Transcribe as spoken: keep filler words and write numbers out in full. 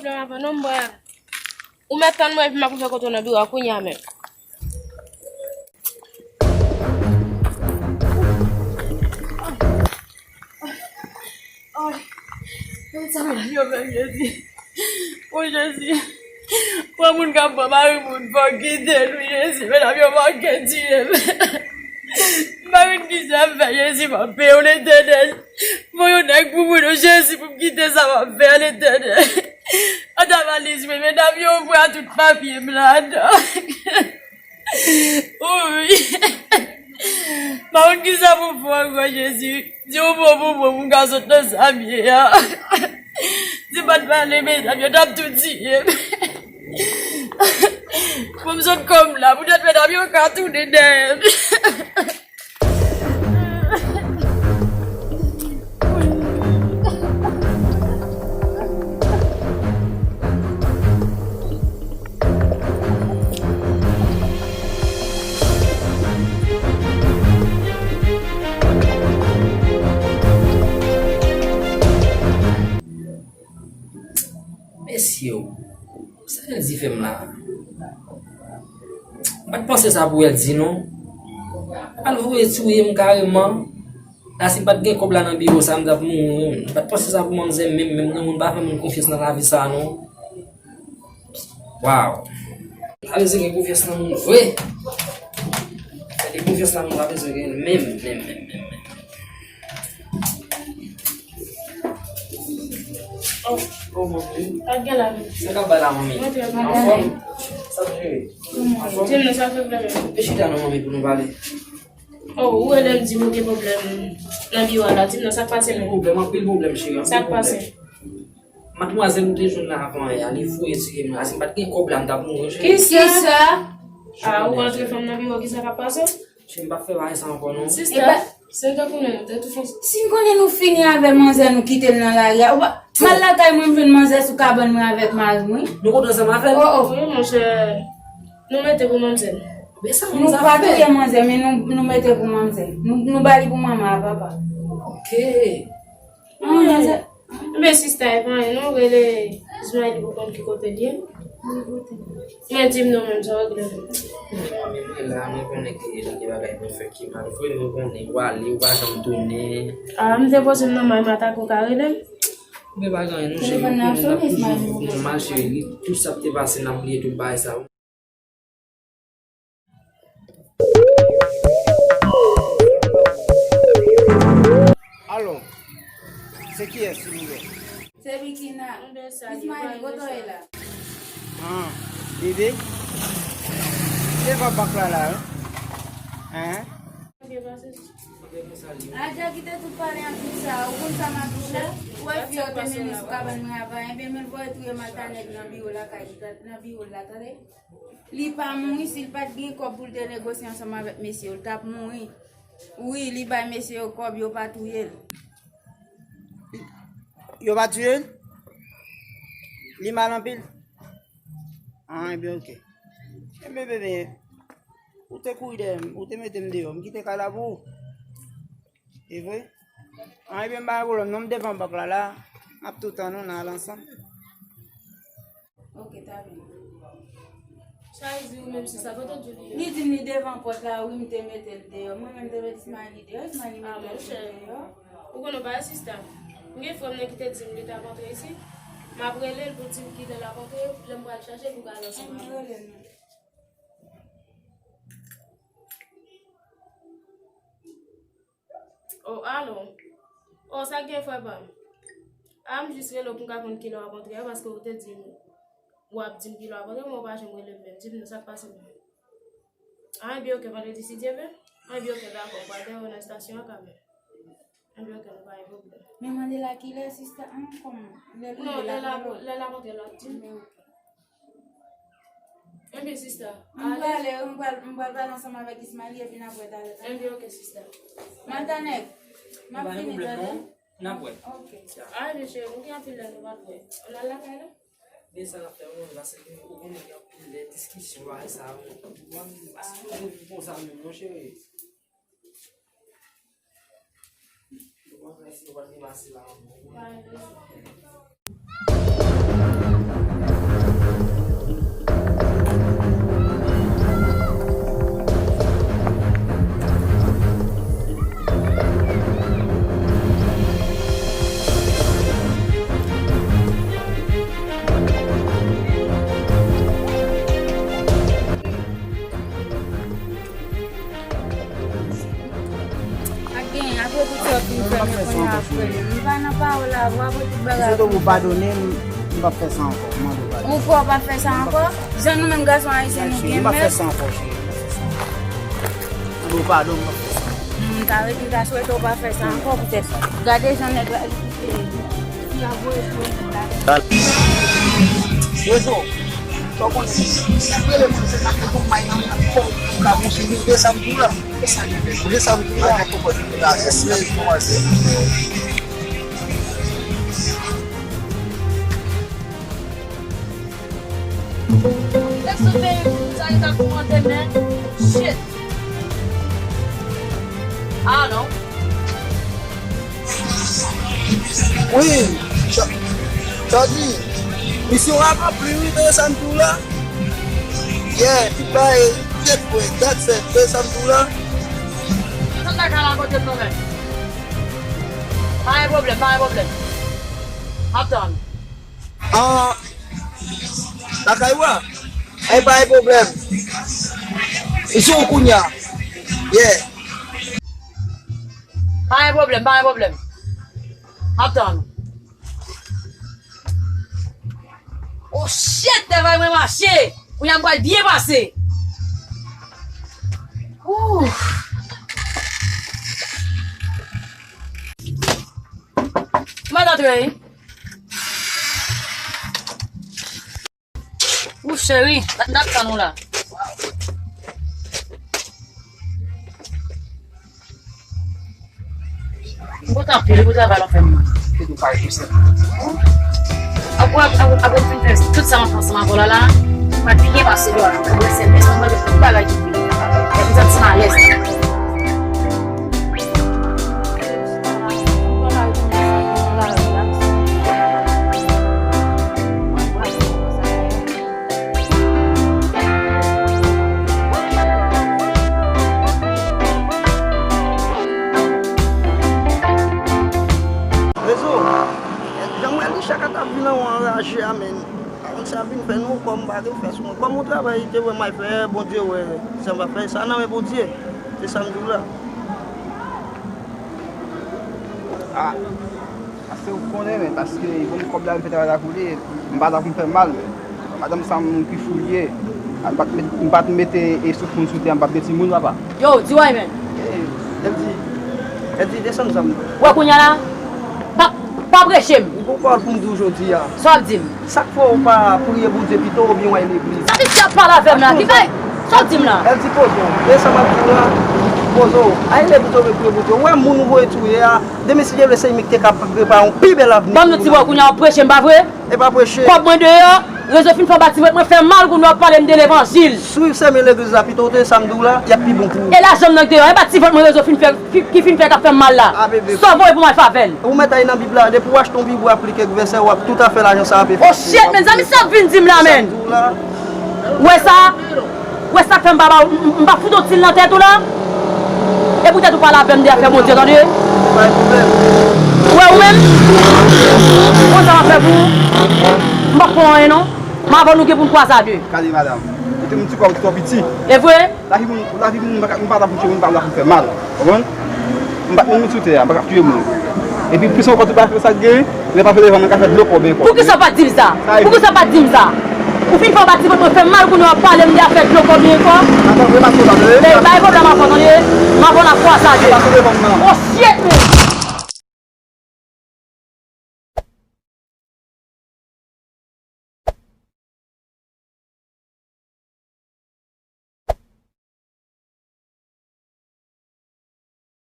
Pwoblèm avan non, m pral. Ou mèt tann mwen, epi m ap rive kote w nan biwo a kounye a menm. Ay, men sa medam yo fè m, Jezi. O Jezi, pran moun k ap pran mari moun, fò w kite l, wi, Jezi. Medam yo manke tiye m. M pa konn kisa m fè, Jezi, m ap peye w, Letènèl. Voye yon nèg pou mwen, non, Jezi, pou m kite sa m ap fè a, Letènèl. Ann, valiz mwen, medam yo pran tout papye m ladan. Wi. M pa konn kisa pou m fè ankò, Jezi. Di yon mo pou mwen, pou m ka sot nan sa m ye a. Si m pa t pale, medam yo t ap tou tiye m. Pou m sot kòm la, poutèt medam yo ka tounen dèyè m. Mesye, sa Elzi fè m la? M pa t panse sa pou Elzi, non. Al voye touye m kareman. A, si m pa t gen kòb la nan biwo sa, m t ap mouri, wi. M pa t panse sa pou manmzè menm, menm, non, moun pa fè moun konfyans nan lavi sa, non. Waw. Pa bezwen gen konfyans nan moun vre. Gade konfyans la moun pa bezwen gen menm, menm, menm, menm, menm. Oh, oh, manmi. Sa k ap bay la, manmi? Mwen trè byen. Anfòm? Sa k jere? Anfòm? Di m non, sa k pwoblèm? E chita non, manmi, pou nou pale. Oh, ou rele m di m ou gen pwoblèm nan biwo a la. Di m non, sa k pase menm? Pwoblèm, anpil pwoblèm, cheri, anpil pwoblèm. Sa k pase? Madmwazèl ou te jwenn la avan yè a, li voye tiye m la. Si m pa t gen kòb la, m t ap mouri, cheri. Kisa? Kisa? Ah, ou rantre fanm nan biwo, kisa k ap pase? Cheri, m p ap fè bagay sa ankò, non. Sista, se tankou nou te toufe. Si n konnen nou fini avè manzè, nou kite l nan lari a. Ou pa, m al lakay mwen, m jwenn manzè sou kabann mwen avèk mari m, wi. Nou kontre ansanm avè l? Oh, oh. Wi, monchè. Nou mete pou manzè. Men sa manzè ap fè? Nou pa touye manzè, men nou, nou mete pou manzè. Nou, nou ba li pou manman a papa. Ok. Ah, manzè. Men sista, e pa anyen non, rele Ismaël pou konn ki kote l ye. Men di m non menm, sa w regle. Mwen menm mwen la, mwen konnen ke gen de bagay mwen fè ki mal. Frè, mwen konnen, ou ale, ou pa janm tounen. Ah, m te poze m nan may m atake w ka rele m. Men pa gen anyen non, cheri, mwen konnen n ap toujou viv nòmal, cheri. Tout sa k te pase, n ap bliye tout bagay sa. Alo, se kiyès, silvouplè? Se Bikina. Ismaël, kote w ye la? Ah, bebe? Devan bak la, la, wi. Hein? Adja, kite tout pale ak tout sa. Ou konn sa m ap di w la? Ou wè fi yo te mennen sou kabann mwen avan, enben, men l voye touye m ak Tanèg nan biwo lakay li, nan biwo l la, tande? Li pa mouri, si l pa t gen kòb pou l te negosye ansanm avèk mesye yo, l t ap mouri. Wi, li bay mesye yo kòb, yo pa touye l. Yo pa touye l? Li mal anpil? Ah, enben, oke. Enben, bebe, ou te kouri dèyè m, ou te mete m deyò, m kite kay la pou ou. E vre? An, ebyen, m pa gen pwoblèm non, m devan bak la, la. M ap tou tann ou, n a al ansanm. Ok, ta byen. Sa l di ou menm, sista, kote w di li ye? Li di m li devan pòt la, wi, m te mete l deyò. Mwen menm, m te mete Ismaël deyò, Ismaël mete l deyò. Ou konnen w pa wè sista? M gen frè m nan ki te di m li t ap antre isit. M ap rele l pou l di m kilè l ap antre, lè m pral chache l pou m al ansanm avè l. Rele l non. Oh, alo. Oh, sa k gen, frè pa m? A, m jis rele w pou m ka konn kilè w ap antre a, paske ou te di m w ap di m kilè w ap antre, men w pa janm rele m menm. Di m non, sa k pase menm? A, enben, oke, vandredi, si Dye vle. A, enben, oke, dakò, m pral dèyè w nan estasyon an kanmenm. Enben, oke, nou pa gen pwoblèm. Men mande l a kilè, sista, an, kòman? Lè l rive la, lè l ap antre, l ap di m. Enben, oke. Enben, sista, m prale, m pral, m pral pale ansanm avèk Ismaël, epi n ap wè talè. Enben, oke, sista. Matanèk, m ap vini, tande? N ap wè. Oke. A, mesye, nou gen anpil lè nou pa t wè. Ann al lakay la? Men sa n ap fè, wi, paske ou konnen gen anpil lè diskisyon, bagay sa, wi. Paske nou viv konsa menm, non, cheri. Mwen kwè si nou pa t gen pase la ankò. Pou sa w vin fè mwen konnen apre. M pa nan pawòl la, w ap wè tout bagay. Si w te pou padone m, m p ap fè sa ankò. M mande w padon. Ou kwè w p ap fè sa ankò? Jan nou menm gason ayisyen nou gen menm. M p ap fè sa ankò, cheri. M p ap fè sa ankò. Mande w padon, m p ap fè sa ankò. M ta rete ta swete w pa fè sa ankò poutèt. Gade jan nèg la, fi a voye sou YouTube la. Rezo, sa w konnen, sa k rele mwen, se sa k tonbay nan men fò w ka gonfle, ou de sa m di w la. Ou de sa m di w la. Yes, men, kòmanse. Lève something, sa li t ap kòmante, men. Shit. Ah, non. Wi, Cha-, Chadi, misyon an ap ranpli, wi, tande sa m di w la. Yeah, tout bagay, tèt fre, dat fèt, tande sa m di w la. Tann lakay la kote m nan men. Pa gen pwoblèm, pa gen pwoblèm. M ap tann. Ah, lakay ou a? Ay, pa gen pwoblèm. Se sou ou kounye a. Yeah. Pa gen pwoblèm, pa gen pwoblèm. M ap tann. Oh shit, travay mwen mache. Kounye a m pral byen pase. Ooh. Mwen antre, wi. Ou cheri, n ap tann ou la. M kontan anpil pou travay w ap fè m nan. Apre, apre, apre m fin fè tout sa m ap fè ansanm avè w la, la, m ap byen pase dò a. Apre sèvis mwen, mwen tout bagay ki byen. M santi m alèz. Rezo, jan m wè li chak ata vin anraje a, men. Pa konn sa ap vin fè non, kòm m pa te fè sou mwen. Kòm yon travay te wè m al fè, Bondye wè sa m ap fè, sa nan men Bondye. Se sa m di w la. Ah, paske ou konnen, men, paske bon kòb la, m fè travay la pou li, m pa ta pou m fè mal, men. Madanm sa m ki fou li ye. M pa t met, m pa t mete e souf moun sou tè, m pa t gen timoun, papa. Yo, di w, men. Eh, Eldi, Eldi, desann zanmi. Wè kounye a la, pa, pa preche m. Ou gon pawòl pou m di w jodi a. Sa w ap di m? Sa k fè w pa priye Bondye pito oubyen w al legliz? Sa misye ap pale avè m la? Ki kay? Sa w di m la? Eldi, poze w. E sa m ap di w la, poze w. Al legliz oubyen priye Bondye. Ou wè moun ou voye tou ye a, demen si Dye vle se li menm ki te ka prepare yon pi bèl avni pou moun nan. Ban m yon ti bò kounye a, w ap preche m, pa vre? E pa preche. Kòb mwen deyò, rezo fin fè w bati vant mwen fè mal kounye a w ap pale m de levanjil. Swiv sèmen legliz la, pito w tande sa m di w la, y ap pi bon pou ou. E lajan m nan k deyò, e pa ti vant mwen rezo fin fè, ki, ki fin fè k ap fè m mal la. A, bebe. Sa w voye pou m al fè avè l? Ou mèt al nan Bib la, depi w achte yon Bib, w aplike vèsè, w ap tout afè lajan sa ap efase. Oh shit, mezanmi, sa w ap vin di m la, men. Sa m di w la. Ou wè sa? Ou wè sa k fè m pa ba w, m, m, m pa fout yon til nan tèt ou la? E poutèt ou pale avè m de afè Bondye, tande? Pa gen pwoblèm. Ou wè ou menm? Ou konn sa m ap fè pou ou? M p ap pran anyen non. M avè w nou gen pou n kwaze a de. Gade madanm, koute m ti kòb twò piti. E vre? Lavi moun, lavi moun, m pa ka, m pa la pou tiye moun, m pa la pou fè mal. Konprann? M pa t menm moun sou tè a, m pa ka tiye moun. Epi plis ankò, tout bagay sa k genyen, lè pa fè devan mwen ka fè dlo kòb ankò. Poukisa w pa t di m sa? Poukisa w pa t di m sa? Ou fin fè w bati vant mwen fè m mal kounye a w ap pale m de afè dlo kòb li ankò? Atann, vre pase w la, vre? Men, bay pwoblèm ankò, tande? M avè w n ap kwaze a de. Pase devan m nan. Oh shit, men!